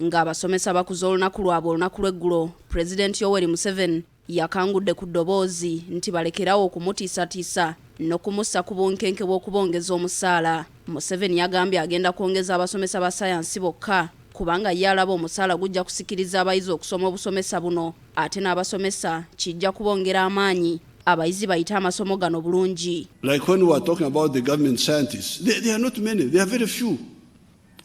Ng'abasomesa bakuza olunaku lwabwe olunaku lw'eggulo, Pulezidenti Yoweri Museveni yakangudde ku ddoboozi nti balekerawo okumutiisatiisa n'okumussa ku bunkenke bw'okubongeza omusaala. Museveni yagambye agenda kwongeza abasomesa ba sayansi bokka kubanga ye alaba omusaala gujja kusikiriza abayizi okusoma obusomesa buno ate n'abasomesa kijja kubongera amaanyi abayizi bayite amasomo gano bulungi. Like when we are talking about the government scientists, they are not many, they are very few.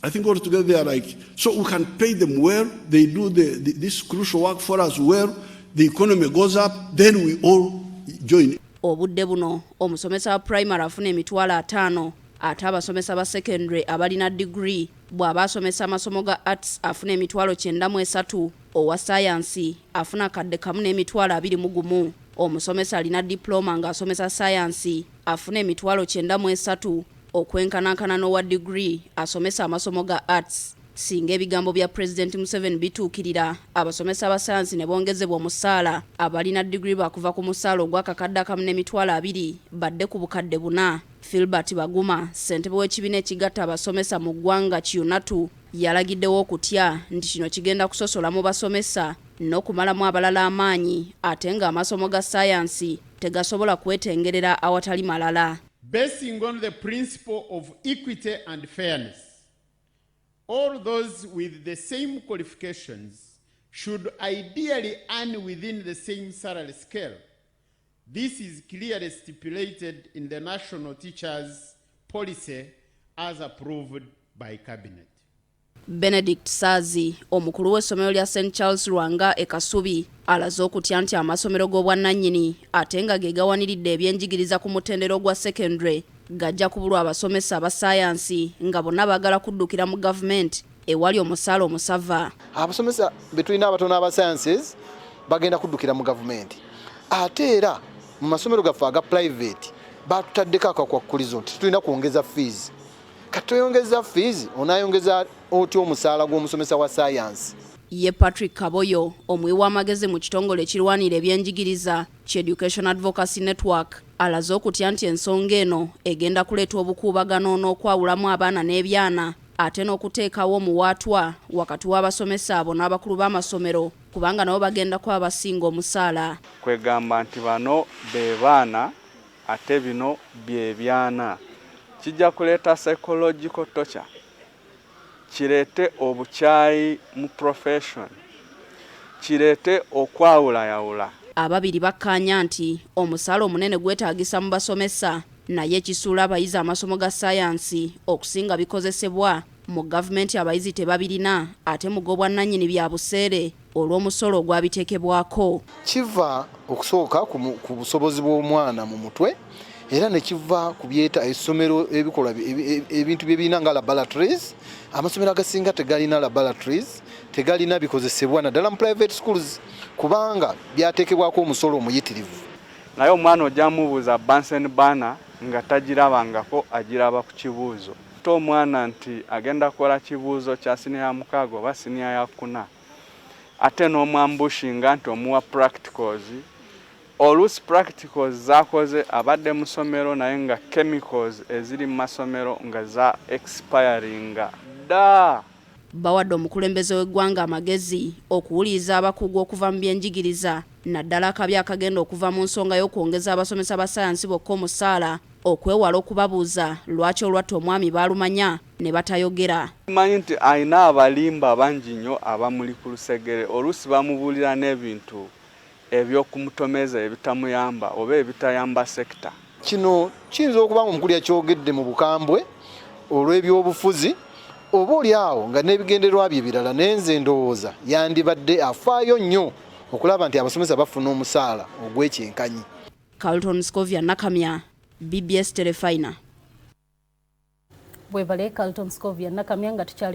I think altogether they are like, so we can pay them well, they do this crucial work for us well, the economy goes up, then we all join. Obudde buno omusomesa wa primary afuna 500,000, ate abasomesa ba secondary abalina degree bw'aba asomesa amasomo ga arts afuna 93,000, owa sayansi afuna 1,021,000. Omusomesa alina diploma ng'asomesa sayansi afuna 93,000 okwenkanankana n'owa degree asomesa amasomo ga arts. Singa ebigambo bya Pulezidenti Museveni bituukirira, abasomesa ba sayansi ne bongezebwa omusaala, abalina digiri bakuva ku musaala ogwa 1,020,000 badde ku 4,000. Filbert Baguma, ssentebe w'ekibiina ekigatta abasomesa mu ggwanga UNATU, yalagiddewo okutya nti kino kigenda kusosola mu basomesa n'okumalamu abalala amaanyi, ate ng'amasomo ga sayansi tegasobola kwetengerera awatali malala. Basing on the principle of equity and fairness, all those with the same qualifications should ideally earn within the same salary scale. This is clearly stipulated in the National Teachers Policy as approved by Cabinet. Benedict Saazi, omukulu w'essomero lya St Charles Lwanga e Kasubi, alaze okutya nti amasomero g'obwannannyini ate nga ge gawaniridde ebyenjigiriza ku mutendera ogwa secondary gajja kubulwa abasomesa aba sayansi nga bonna baagala kuddukira mu gavumenti ewali omusaala omusava. Abasomesa be tulina abatono aba sciences bagenda kuddukira mu gavumenti, ate era mu masomero gaffe aga private batutaddeko akakwakkulizo nti tulina kwongeza fees. Kati toyongeza fees, onayongeza otya omusaala gw'omusomesa wa sayansi? Ye Patrick Kaboyo, omuwi w'amagezi mu kitongole ekirwanira ebyenjigiriza ki Education Advocacy Network, alaze okutya nti ensonga eno egenda kuleeta obukuubagano n'okwawulamu abaana n'ebyana, ate n'okuteekawo omuwaatwa wakati w'abasomesa abo n'abakulu b'amasomero, kubanga nabo bagenda kuba basinga omusaala. Kwegamba nti bano be baana ate bino bye byana, kijja kuleeta psychological torture, kireete obukyayi mu profession, kireete okwawulayawula. Ababiri bakkaanya nti omusaala omunene gwetaagisa mu basomesa, naye ekisuula abayizi amasomo ga sayansi okusinga bikozesebwa mu gavumenti abayizi tebabirina, ate mu g'obwannannyini bya buseere olw'omusolo ogwabiteekebwako. Kiva okusooka ku busobozi bw'omwana mu mutwe, era ne kiva ku byeta essomero ebikolwa ebintu bye birina nga laboratories. Amasomero agasinga tegalina laboratories, tegalina bikozesebwa, naddala mu private schools, kubanga byateekebwako omusolo omuyitirivu. Naye omwana ojja mubuuza Bunsen burner nga tagirabangako, agiraba ku kibuuzo. Te omwana nti agenda kukola kibuuzo kya siniya ya 6 oba siniya ya 4, ate n'omwambushinga nti omuwa practicals. Oluusi practicals zakoze abadde mu ssomero, naye nga chemicals eziri mu masomero nga za expiringa dda. Bawadde omukulembeze w'eggwanga amagezi okuwuliriza abakugu okuva mu byenjigiriza, naddala akabi akagenda okuva mu nsonga y'okwongeza abasomesa ba sayansi bokka omusaala, okwewala okubabuuza lwaki olwatta omwami baalumanya ne batayogera. Manyi nti alina abalimba bangi nnyo abamuli ku lusegere, oluusi bamubuulira n'ebintu eby'okumutomeza ebitamuyamba oba ebitayamba sector. Kino kiyinza okuba nga omukulu yakyogedde mu bukambwe olw'ebyobufuzi, oba oli awo nga n'ebigendererwa bye birala, naye nze ndowooza yandibadde afaayo nnyo okulaba nti abasomesa bafuna omusaala ogw'ekyenkanyi. Carlton Scovia Nakamya, BBS Terefayina. Bwebale Carlton Scovia Nakamya. Nga tukyali